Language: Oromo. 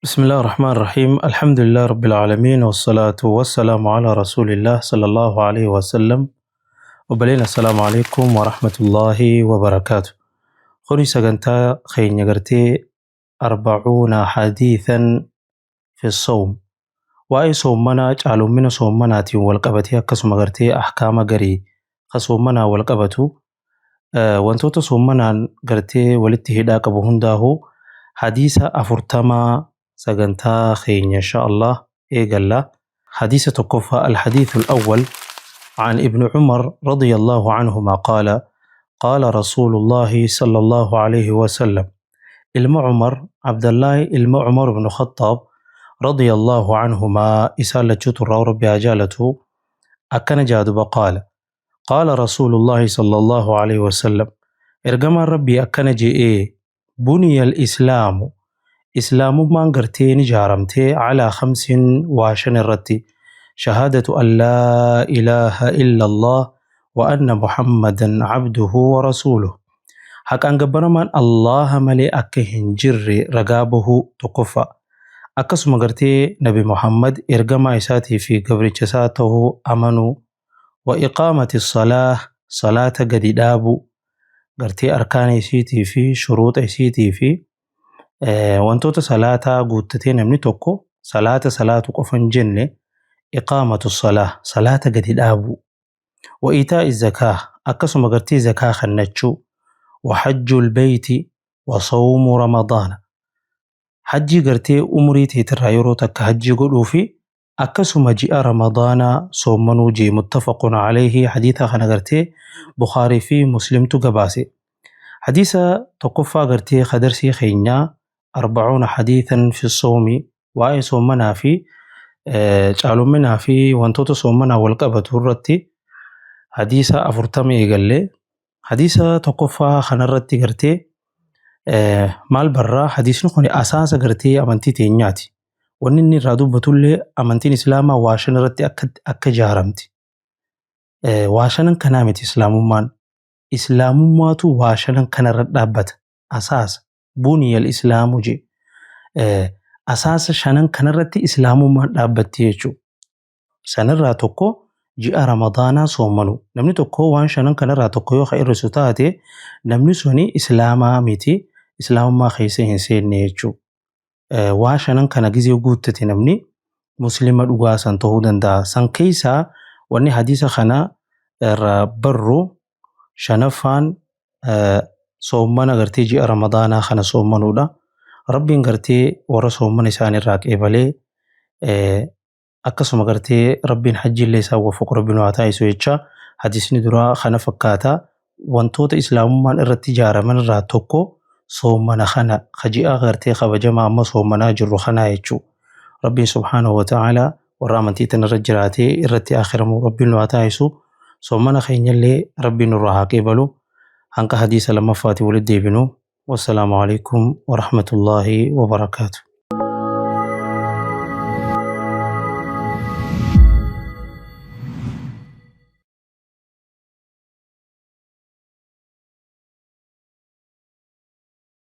بسم الله الرحمن الرحيم، الحمد لله رب العالمين، والصلاة والسلام على رسول الله صلى الله عليه وسلم. Obboleen، السلام عليكم ورحمة الله وبركاته. Kuni sagantaa keenya gartee 40 حديثا في الصوم، waa'ee soommanaa, caaloommina soommanaatiin wal qabatee, akkasuma gartee ahkaama garii ka soommanaa wal qabatu, wantoota soommanaan gartee walitti hidhaa qabu hundaa'uu hadiisa 40 sagantaa keenya إن شاء الله eegalla. Hadiisa tokkoffaa، الحديث الأول، عن ابن عمر رضي الله عنهما قال: قال رسول الله صلى الله عليه وسلم. Ilma Cumar, Abdallahi ilma Cumar ibn Khattaab رضي الله عنهما، isaan lachuutu irraa Rabbi haa jaalatu, akkana jaa duba: قال قال رسول الله صلى الله عليه وسلم، ergamaan Rabbii akkana je'ee: بني الإسلام، islaamummaan gartee ni ijaaramtee، على خمس، waa shan irratti: شهادة أن لا إله إلا الله وأن محمدا عبده ورسوله. Haqaan gabbaramaan Allaha malee akka hin jirre ragaa bahuu tokkoffaa, akkasuma gartee Nabi Muhammad ergamaa isaatii fi gabricha isaa ta'uu amanuu. وإقامة الصلاة، salaata gadi dhaabu, gartee arkaana isiitii fi shuruuxa isiitii fi wantoota salaataa guuttatee namni tokko salaata salaatu qofa hin jenne. إقامة الصلاة، salaata gadi dhaabu. وإيتاء الزكاة، akkasuma gartee zakaa kennachuu. وحج البيت وصوم رمضان، hajjii gartee umurii teetirraa yeroo takka hajjii godhuu fi akkasuma ji'a Ramadaanaa soommanuu jee. متفق عليه. Hadiisa kana gartee Bukaarii fi Muslimtu gabaase. Hadiisa tokkoffaa gartee kadarsii keenyaa 40 حديثا في الصوم، waa'ee soommanaa fi caalumminaa fi wantoota soommanaa wal qabatu irratti hadiisa 40 eegallee. Hadiisa tokkoffaa kanarratti gartee maal barraa? Hadiisni kun asaasa gartee amantii teenyaati. Wanni inni irraa dubbatullee amantiin islaamaa waa shan irratti akka ijaaramte. Waa shanan kanaa miti islaamummaan. Islaamummaatu waa shanan kanarra dhaabbata. Asaasa. بني الإسلام jee. Asaasa shanan kanarratti islaamummaan dhaabbatti jechuudha. Sanirraa tokko ji'a Ramadaanaa soomanu. Namni tokko waan shanan kanarraa tokko yoo hir'isu taate, namni suni islaamaa miti, islaamummaa keessa hin seenne jechuudha. Waa shanan kana gizee guuttate namni muslima dhugaa san ta'uu danda'a. San keessaa wanni hadiisa kana irraa barru shanaffaan soommana gartee ji'a Ramadaanaa kana soommanuudha. Rabbiin gartee warra soommana isaan irraa qeebalee, akkasuma gartee Rabbiin hajjiillee isaan waffaqu Rabbiin haa taasisu jecha. Hadiisni duraa kana fakkaata. Wantoota islaamummaan irratti ijaaraman irraa tokko soommana kana ka ji'a gartee kabajamaa amma soommanaa jirru kanaa jechuudha. Rabbiin سبحانه وتعالى warra amantii tanarra jiraatee irratti akhiramu Rabbiin nu haa taasisu. Soommana keenyallee Rabbiin nurraa haa qeebalu. Hanga hadiisa lammaffaatii walitti deebinu. والسلام عليكم ورحمة الله وبركاته.